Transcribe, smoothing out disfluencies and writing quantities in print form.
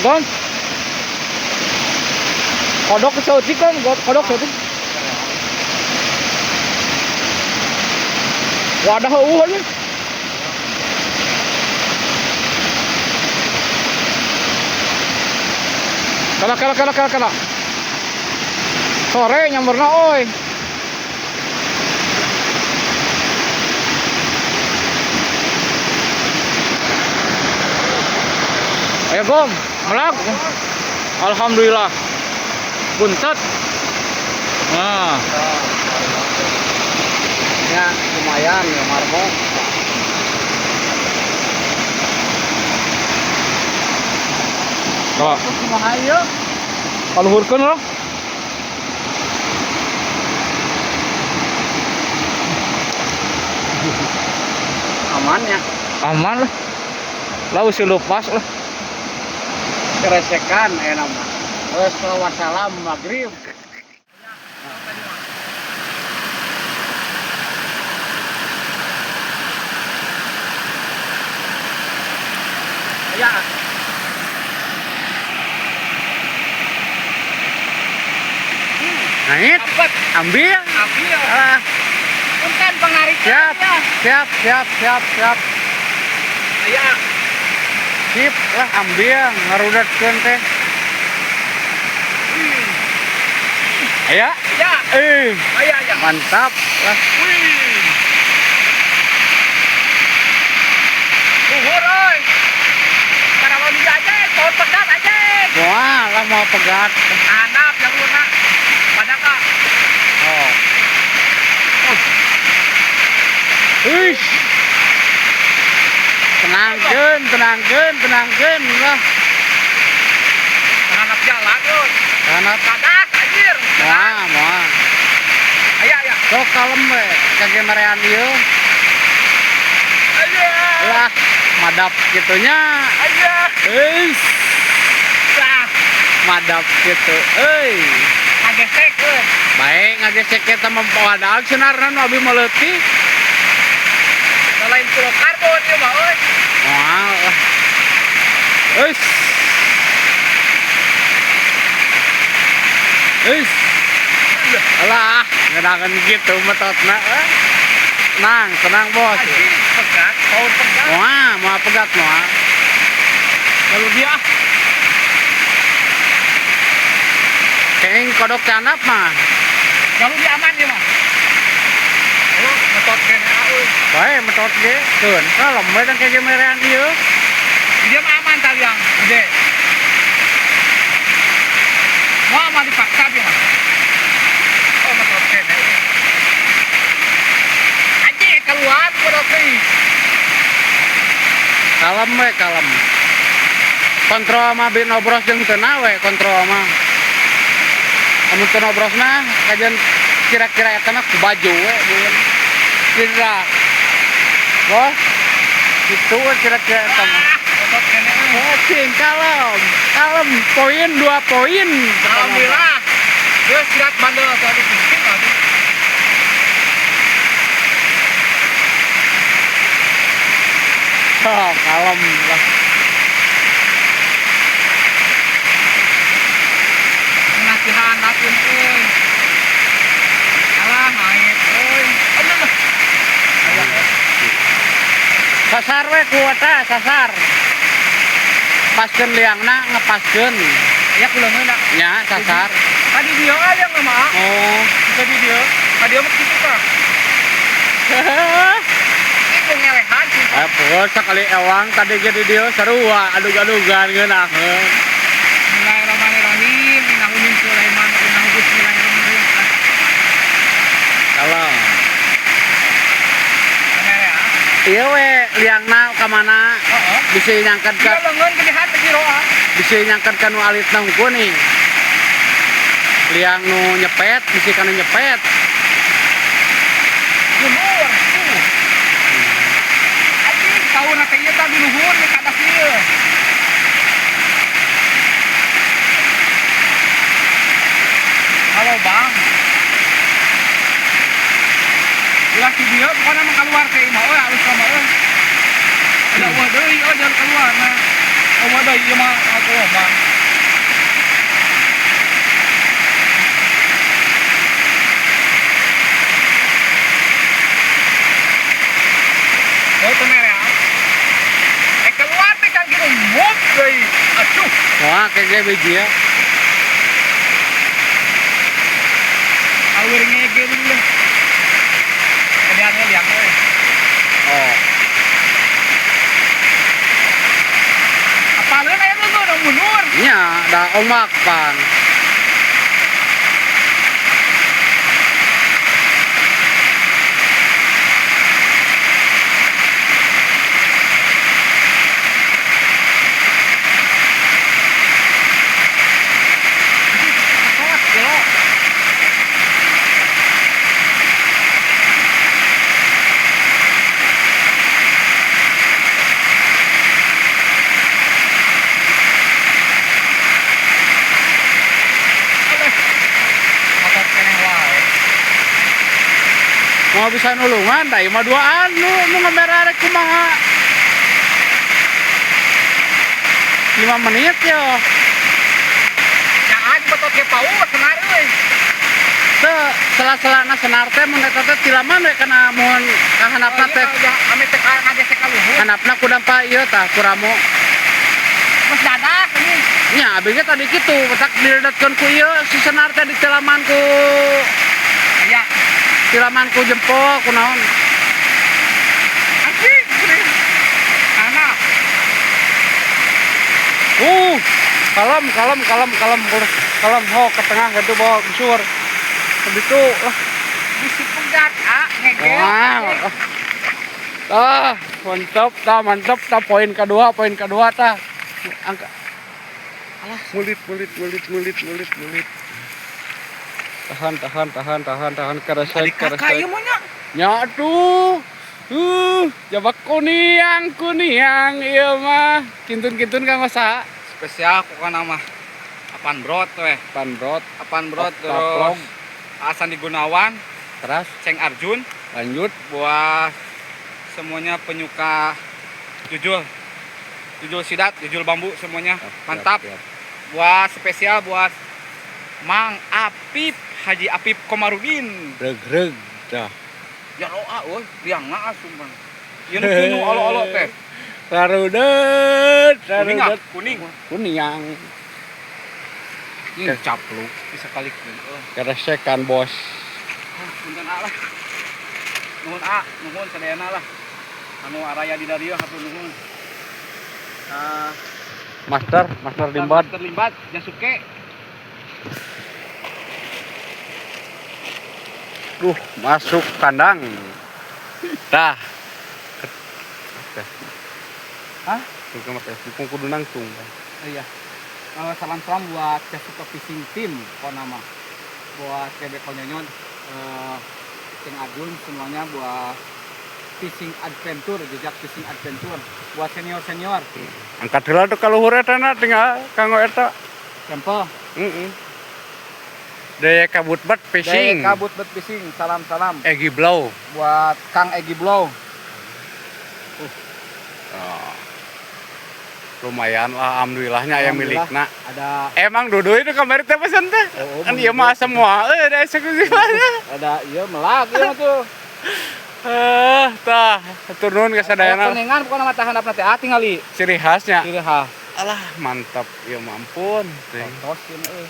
Kom. Kodok saeutik kan, kodok saeutik. Wadah eueuh aja. Kala kala kala kala kala. Sore nyamberna oi. Ayo Gom, melak. Alhamdulillah. Buntet. Nah. Ya, lumayan ya marbot. Coba. Kumaha ieu? Kaluhurkeun lah. Aman ya. Aman lah. Lah usil lepas lah. Keresekan enak mah. Wes wassalam maghrib. Ya. Naik. Ambil. Ambil. Ah. Punten pengarikan. Siap. Ya. Siap, siap, siap, siap. Aya. Sip lah ambil ngarudatkeun teh. Aya. Ya. Aya, aya. Mantap lah. Wih. Luhur euy. Karawan dia aja, pohon pegat aja. Wah, lah mau pegat. Anak jalurna. Pada kak. Oh. Wih. Tenangkeun, tenangkeun, tenangkeun lah. Tanap jalan euy. Tanap kadas anjir. Moal, moal. Aya, aya. Sok kalem we, kage marean ieu. Aya. Lah, madap kitunya. Aya. Euy. Lah, madap kitu euy. Ngagesek euy. Bae ngagesek eta mah wadag senarna nu abi mah leutik. Lain kilo karbon ieu mah euy. Moal lah. Euy. Euy. Alah, ngeunangan gitu metotna. Tenang, tenang bos. Anjing, pegat, pohon pegat. Moal, moal pegat moal. Lalu dia ah. Keng kodok canap mah. Lalu dia aman dia mah. Oh, metot kene euy. Bae metot ge, keun. Kalem we tang kege merean ieu. Dia mah aman tali yang gede. Moal mah dipaksa dia mah. Oh, metot kene euy. Anjing keluar kodok euy. Kalem we, kalem. Kontrol mah bin obros jeung teu we kontrol mah. Amun teu obros mah kajian kira-kira eta mah ku baju we bukan. Kira. Bos. Kitu we kira-kira eta mah. Ah, Cing, kalem. Kalem poin 2 poin. Alhamdulillah. Geus sirat bandel tadi cicing atuh. Oh, kalem lah. Latihan latihan euy. Alah naik euy. Aduh. Sasar we ku eta, sasar. Paskeun liangna ngepaskeun. Ya ku leungeun Nya sasar. Tadi dia aya mah. Oh, tadi dia. Tadi mah kitu tah. Ieu ngelehan sih. Eh, pokok sekali ewang tadi ge di dieu sarua adug-adugan ngeunaheun. Bismillahirrahmanirrahim. Innahu min Sulaiman wa innahu bismillahirrahmanirrahim. Kalem. Bener ya. Ieu we liangna ka mana? Heeh. Bisi nyangket ka Ieu leungeun geudihan teh jero ah. Bisi nyangket ka nu alitna hungkul nih. Liang nu nyepet, bisi kana nyepet. Luhur. Anjing, kauna teh ieu tah di luhur di kadas ieu. Halo bang. Ulah si dia pokoknya mah keluar teh mah euy alus mah euy. Ada eueuh deui euy jalan keluar nah. Oh, mah da ieu mah aku mah. Oh, teu mere. Eh, keluar teh kan gitu mut deui. Aduh. Wah, kayak biji ya. Awir ngegel dulu. Liangnya liang we. Oh. Apaleun aya nu nu mundur. Nya, da omak pan. Awas, gelo. Aduh. Motor keneh wae. Mau bisa nulungan, da ieu mah duaan nu nu ngamera rek kumaha. 5 menit ya. Ya aja betot ge paur senar euy. Teu sela-selana senar teh mun eta teh tilaman we kana mun ka handapna teh. Oh, ame teh ngagesek ka luhur. Handapna ku dampa ieu tah kuramo. Geus dadak ini. Nya abi ge tadi kitu, petak diredetkeun ku ieu si senar teh ditilaman ku Aya. Tilaman ku jempol ku naon. Anjing. Anak. Kalem kalem kalem kalem kalem ho ke tengah gitu bawa busur. Begitu lah. Bisi pegat ah ngegel. Wah. Ah, mantap tah, mantap tah poin kedua tah. Angka. Alah, mulit mulit mulit mulit mulit mulit. Tahan tahan tahan tahan tahan keresek keresek. Ieu mah nya. Nya atuh. Jabak kuniang kuniang ieu mah. Kintun-kintun kanggo saha? Spesial pokokna mah. Apan brot weh. Apan brot. Apan brot terus. Sandi Gunawan, terus Ceng Arjun, lanjut buat semuanya penyuka jujul. Jujul sidat, jujul bambu semuanya. Mantap. Siap, siap. Buat spesial buat Mang Apip, Haji Apip Komarudin. Reg-reg dah. Ya doa euy, liangna asupan. Ieu nu kuno olo-olo teh. Sarudet, Kuning ah, sarudet. kuning. Kuniang. Ini capluk bisa kali euy. Keresekan bos. Punten A lah. Nuhun A, nuhun sadayana lah. Anu araya di dieu hatur nuhun. Master, Master Limbad. Master Limbad, Jasuke. Duh, masuk kandang. Tah. Hah? Dukung kudu nangtung. Iya. Salam-salam buat Jasuke Fishing Team nama. Buat Kebe Konyonyon, Ceng Arjun semuanya buat Fishing Adventure, jejak Fishing Adventure buat senior-senior. Angkat heula tuh ka luhur eta na tinggal kanggo eta. Sampel. Heeh. Daya kabut bet fishing. Daya kabut bet fishing. Salam-salam. Egi Blow. Buat Kang Egi Blow. Oh. Lumayan lah alhamdulillahnya aya milikna. Ada emang dudu itu kamari teh pesen teh. Oh, kan ieu mah semua euy da eksekusi mah. Ada ieu melak ieu mah tuh. Tah, hatur nuhun ka sadayana. Kuningan pokona mah tahan teh ah tingali. Ciri khasnya. Ciri khas. Alah, mantap ieu mah ampun. Tos ieu mah euy.